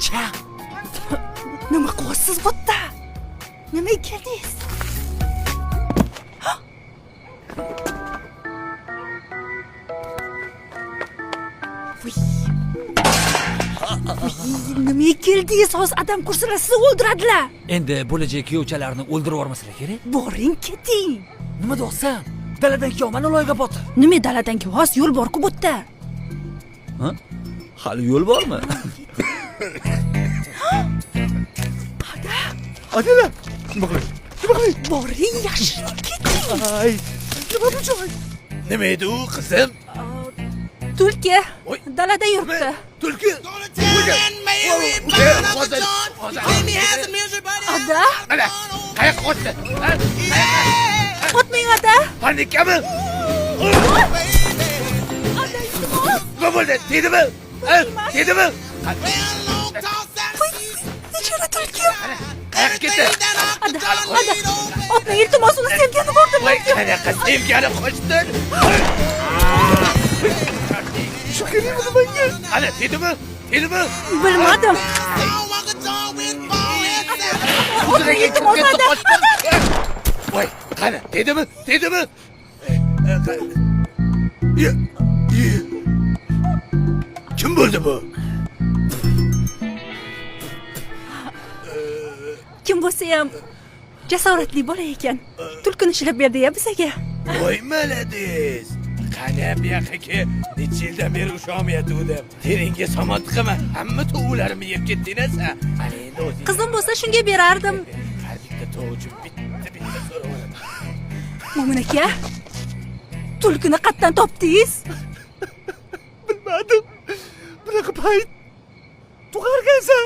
Chaq. Nima qilyapsiz bu yerda? Nimaga keldingiz? Voy. Voy, nimaga keldingiz? Hozir adam ko'rsalar sizni o'ldiradilar. Endi bo'lajak kuyovchalarni o'ldirib yubormasalar kerak. Boring, keting. Nima deyapsan? Daladan kiyovman loyga botib. Nima daladan kiyovsiz? Yo'l bor-ku bu yerda. Ha? Hali yo'l bormi? Ada, Adela, nima qilay? Nima qilay? boring, yashiring, keting. Ay, nima bu joy? Nima edi u, qizim? Tulki Voy. dalada yuribdi. Tulki. Ada, Mana, qayoqqa qochdi? Ha? otmang ada. Panikami? Ada, iltimos. Nima bo'ldi? Tegdimi? Ha? Tegdimi? Voy, bechora tulki. Qayoqqa ketdi? Ada, ada. Otmang, iltimos, uni sevgani bordim. Voy, qanaqa sevgani qochdi? Shu kerakmi menga? Ana, tegdimi? Tegdimi? Bilmadim. Hujraga kirib iltimos, ketdi, ada. qochdi. Voy, qani, tegdimi? Tegdimi? Ye, ye. Kim bo'ldi bu? Kim bo'lsa ham jasoratli bola ekan. Tulkini ishlab berdi-ya bizaga. Voy, молодец. Qani bu yoqqa kel. Necha yildan beri usholmayotgandim. Teringga somon tiqaman. Hamma tovuqlarimni yeb ketding sen. Qani endi o'zing. Qizim bo'lsa shunga berardim. Har bitta tovuq uchun bitta-bitta so'rab olaman. Mo'min aka, tulkini qayerdan topdingiz? Bilmadim. Bunaqa payt tug'arkansan.